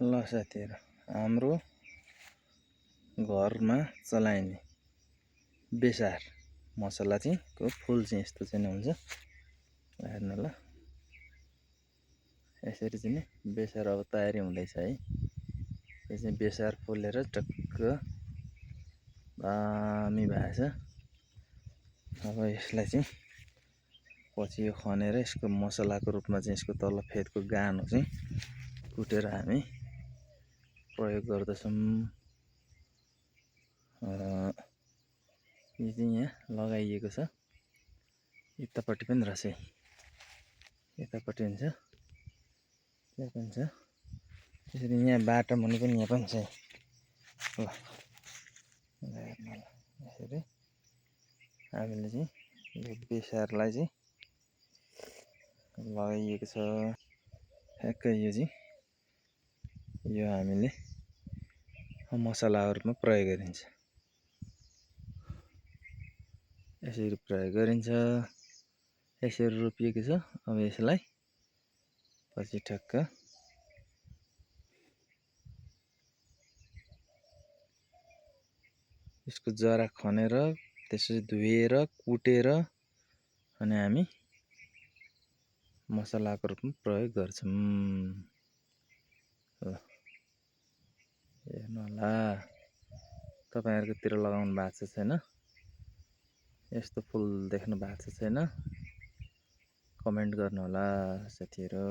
ल साथीहरु, हाम्रो घरमा चलाइने बेसार मसला चाहिँ को फुल चाहिँ यस्तो चाहिँ हुन्छ। हेर्नु ल, यसरी चाहिँ नि बेसार अब तयारी हुँदैछ है। यो चाहिँ बेसार फुलेर टक्क दामी भएछ। अब यसलाई चाहिँ पछि यो खनेर यसको मसलाको रूपमा चाहिँ यसको तल फेदको गानो चाहिँ कुटेर हामी प्रयोग गर्दछौँ। यो चाहिँ यहाँ लगाइएको छ, यतापट्टि पनि रहेछ, यतापट्टि पनि छ, त्यहाँ पनि छ। त्यसरी यहाँ बाटो मुनि पनि यहाँ पनि छ। ल हेर्नु ल, यसरी हामीले चाहिँ यो बेसारलाई चाहिँ लगाइएको छ। ठ्याक्कै यो चाहिँ यो हामीले मसलाहरुमा प्रयोग गरिन्छ, यसरी प्रयोग गरिन्छ। यसरी रोपिएको छ। अब यसलाई पछि ठक्क यसको जरा खनेर त्यसपछि धुएर कुटेर अनि हामी मसलाको रूपमा प्रयोग गर्छौं। ल हेर्नु होला, तपाईहरुकोतिर लगाउनु भएको छ छैन? यस्तो फुल देख्नु भएको छ छैन? कमेन्ट गर्नु होला साथीहरु।